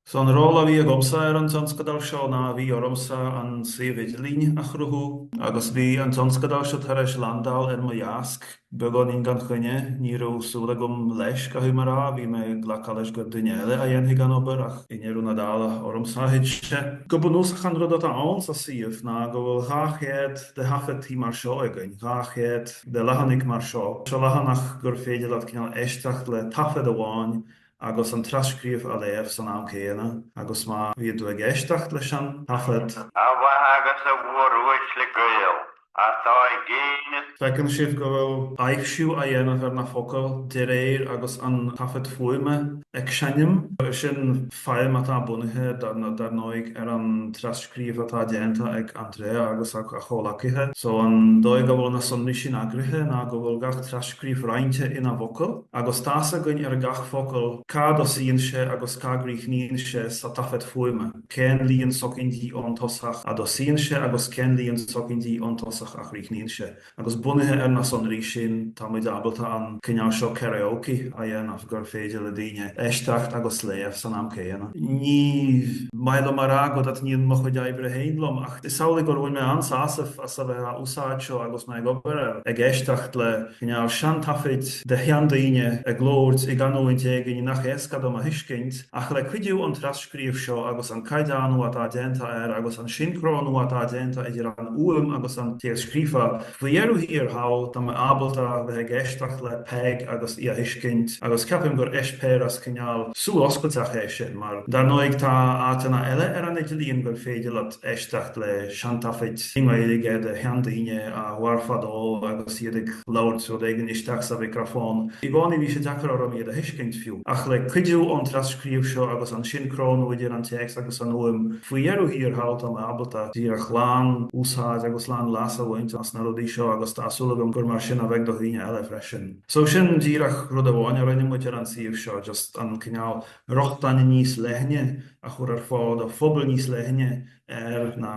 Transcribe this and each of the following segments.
So an ról a bhí agamsa ar an tionscadal seo ná bhí ormsa an suíomh idirlín a chruthú agus bhí an tionscadal seo tar éis landáil ar mo dheasc beagáinín gan choinne. Ní raibh súil agam leis, caithfidh mé a rá, bhí mé ag glacadh leis gur duine eile a dhéanfaidh an obair ach i ndeireadh na dála ormsa a thit sé. Go bunúsach an rud atá ann sa suíomh ná go bhfuil 200 de thaifeadtaí mar seo againn, 200 de leathanaigh mar seo. Seo leathanach gur féidir leat cineál éisteacht le taifead amháin agus an tras-scríobh á léamh san am céanna agus má bhíonn tú ag éisteacht leis an taifead. A mhaithe agus a mhóruaisle Gael, atá i gcéin is. Feiceann sibh go bhfuil aibhsiú á dhéanamh ar na focail de réir agus an taifead fuaime ag seinm. Sin feidhm atá bunaithe, dar ndóigh, ar an tras-scríobh atá déanta ag Andrea agus a chomhleacaithe. So an dóigh go bhfuil na sonraí sin eagraithe ná go bhfuil gach tras-scríobh roinnte ina bhfocail agus tá's againn ar gach focal cá dtosaíonn sé agus cá gcríochnaíonn sé sa taifead fuaime, cén líon soicindí ón tosach a dtosaíonn sé agus cén líon soicindí ón tosach a chríochnaíonn sé. Agus bunaithe ar na sonraí sin, tá muid ábalta an cineál seo karaoke a dhéanamh, gur féidir le daoine éisteacht agus léamh san am céanna. Ní maith liom a rá go dtaitníonn mo chuid oibre féin liom, ach is amhlaidh gur bhain mé an-sásamh as a bheith á úsáid seo agus mé ag obair air, ag éisteacht le cineál seantaifid de sheandaoine ag labhairt i gcanúint éigin nach éasca dom a thuiscint, ach le cuidiú an tras-scríobh seo agus an caighdeánú atá déanta air agus an sioncrónú atá déanta idir an fhuaim agus an téacs scríofa, faoi dheireadh thiar thall, tá mé ábalta bheith ag éisteacht le Peig agus í a thuiscint agus ceapaim gur eispéireas cineál súil-oscailteach é sin mar, dar ndóigh, tá áiteanna eile ar an idirlíon gur féidir leat éisteacht le seantaifid i nGaeilge de sheandaoine a mhair fadó agus iad ag labhairt rud éigin isteach sa mhicreafón. I gcónaí bhí sé deacair orm iad a thuiscint fiú. Ach le cuidiú ón tras-scríobh seo agus an sioncrónú idir an téacs agus an fhuaim, faoi dheireadh thiar thall tá mé ábalta díreach lán úsáid agus lán leas a bhaint as na rudaí seo agus tá súil agam gur mar sin a bheidh do dhaoine eile freisin. So sin díreach rud amháin a rinne muid ar an suíomh seo, just an cineál rochtain níos leithne a chur ar fáil do phobal níos leithne ar na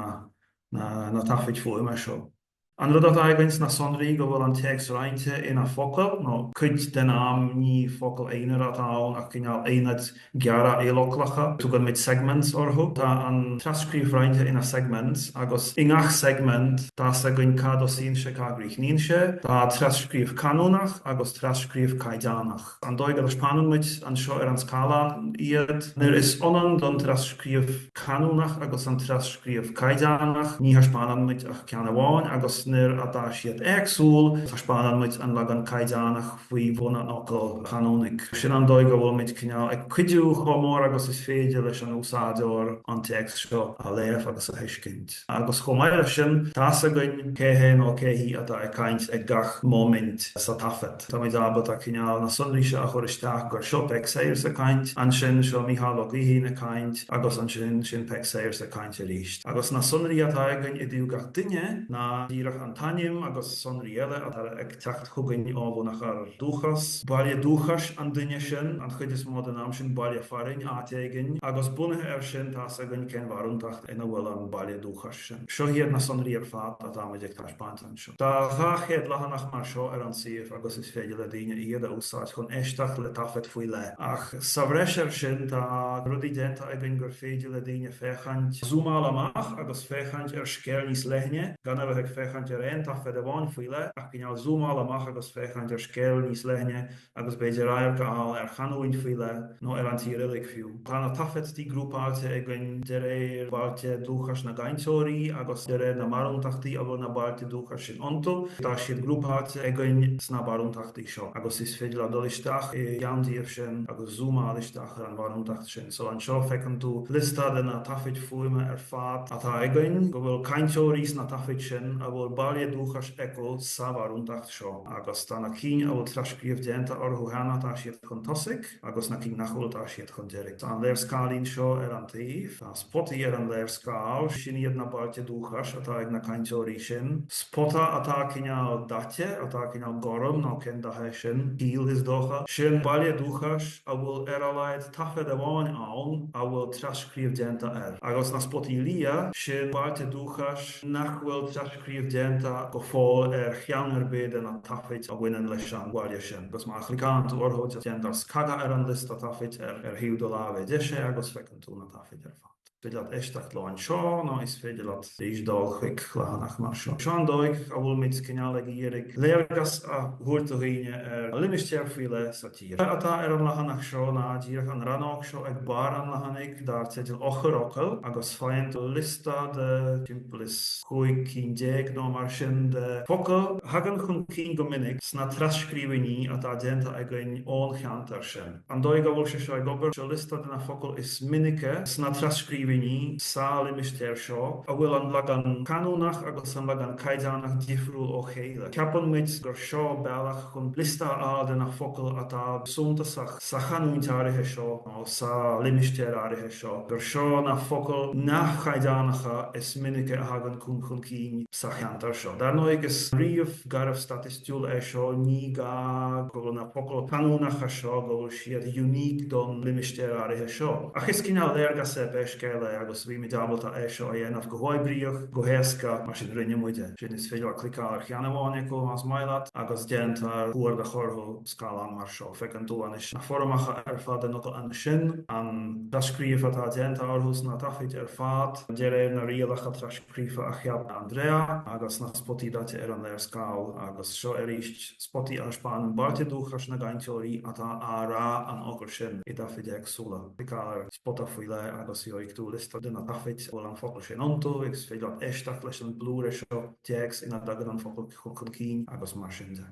na taifid fuaime seo. An rud atá againn sna sonraí go bhfuil an téacs roinnte ina focail, nó cuid den am ní focail aonair atá ann ach cineál aonaid ghearra ilfhoclacha, tugann muid segments orthu. Tá an tras-scríobh roinnte ina segments agus i ngach segment tá's againn cá dtosaíonn sé cá gcríochnaíonn sé. Tá tras-scríobh canúnach agus tras-scríobh caighdeánach. An dóigh a dtaispeánann muid anseo ar an scáileán iad, nuair is ionann don tras-scríobh canúnach agus an tras-scríobh caighdeánach, ní thaispeánann muid ach ceann amháin, agus nuair atá siad éagsúil, taispeánann muid an leagan caighdeánach faoi bhun an fhocail chanúnaigh. Sin an dóigh go bhfuil muid cineál ag cuidiú chomh mór agus is féidir leis an úsáideoir an téacs seo a léamh agus a thuiscint. Agus chomh maith leis sin, tá's againn cé hé nó cé hí atá ag caint ag gach móimint sa taifead. Táimid ábalta cineál na sonraí seo a chur isteach gur seo Peig Sayers ag caint, ansin seo Mícheál Ó Gaoithín ag caint agus ansin sin Peig Sayers ag caint arís. Agus na sonraí atá againn i dtaobh gach duine ná díreach an t-ainm agus sonraí eile atá ag teacht chugainn ó bhunachar Dúchas, baile dúchais an duine sin, an chuid is mó den am sin baile fearainn, áit éigin, agus bunaithe air sin tá's againn cén bharúntacht ina bhfuil an baile dúchais sin. Seo iad na sonraí ar fad atáimid ag taispeáint anseo. Tá 200 leathanach mar seo ar an suíomh agus is féidir le daoine iad a úsáid chun éisteacht le taifead faoi leith. Ach sa bhreis air sin, tá rudaí déanta againn gur féidir le daoine féachaint, zúmáil amach agus féachaint ar scéal níos leithne, gan a bheith ag féachaint ar aon taifead amháin faoi leith, ach cineál zúmáil amach agus féachaint ar scéal níos leithne agus b'fhéidir radharc a fháil ar chanúint faoi leith nó ar an tír uilig fiú. Tá na taifeadtaí grúpáilte againn de réir bailte dúchais na gcainteoirí agus de réir na mbarúntachtaí a bhfuil na bailte dúchais sin iontu. Tá siad grúpáilte againn sna barúntachtaí seo agus is féidir leat dul isteach i gceann díobh sin agus zúmáil isteach ar an bharúntacht sin. So anseo feiceann tú liosta de na taifid fuaime ar fad atá againn, go bhfuil cainteoirí sna taifid sin a bhfuil baile dúchais acu sa bharúntacht seo agus tá na cinn a bhfuil tras-scríobh déanta orthu cheana, tá siad chun tosaigh agus na cinn nach bhfuil, tá siad chun deiridh. Tá an léarscáilín seo ar an taobh. Tá spotaí ar an léarscáil, sin iad na bailte dúchais atá ag na cainteoirí sin. Spota atá cineál daite, atá cineál gorm nó cén dath é sin, teal is dócha, sin baile dúchais a bhfuil ar a laghad taifead amháin ann a bhfuil tras-scríobh déanta air. Agus na spotaí liath, sin bailte dúchais nach bhfuil tras-scríobh déanta. déanta go fóill ar cheann ar bith de na taifid a bhaineann leis an bhaile sin. Agus má chliceálann tú orthu, déantar scagadh ar an liosta taifid ar thaobh do láimhe deise agus feiceann tú na taifid ar fad. Is féidir leat éisteacht leo anseo nó is féidir leat arís dul chuig leathanach mar seo. Seo an dóigh a bhfuilimid cineál ag iarraidh léargas a thabhairt do dhaoine ar limistéar faoi leith sa tír. Atá ar an leathanach seo ná díreach an rannóg seo ag barr an leathanaigh dar teideal Eochairfhocail agus faigheann tú liosta de timpeall is 15 cinn nó mar sin de focail a thagann chun cinn go minic sna tras-scríbhinní atá déanta againn ón cheantar sin. An dóigh a bhfuil sé seo ag obair, seo liosta de na focail is minice sna tras-scríbhinní sa limistéar seo, a bhfuil an leagan canúnach agus an leagan caighdeánach difriúil ó chéile. Ceapann muid gur seo bealach chun liosta a fháil de na focail atá suntasach sa chanúint áirithe seo nó sa limistéar áirithe seo, gur seo na focail neamhchaighdeánacha is minice a thagann chun cinn sa cheantar seo. Dar ndóigh, is ríomh garbh staitistiúil é seo, ní gá go bhfuil na focail chanúnacha seo, go bhfuil siad unique don limistéar áirithe seo. Ach is cineál léargas é pé scéal é agus bhí muid ábalta é seo a dhéanamh go huathoibríoch, go héasca, mar sin rinne muid é. Sin is féidir leat cliceáil ar cheann amháin acu más maith leat agus déantar cuardach orthu scáileán mar seo. Feiceann tú anois na foirmeacha ar fad den fhocal ansin, an tras-scríobh atá déanta orthu sna taifid ar fad, de réir na rialacha tras-scríofa a cheap Andrea, agus na spotaí daite ar an léarscáil, agus seo arís spotaí a thaispeánann bailte dúchais na gcainteoirí atá á rá an fhocail sin i dtaifid éagsúla. Cliceáil ar spota faoi leith agus gheobhaidh tú liosta de na taifid a bhfuil an focal sin iontu, agus is féidir leat éisteacht leis an blúire seo téacs ina dtagann an focal chun cinn, agus mar sin de.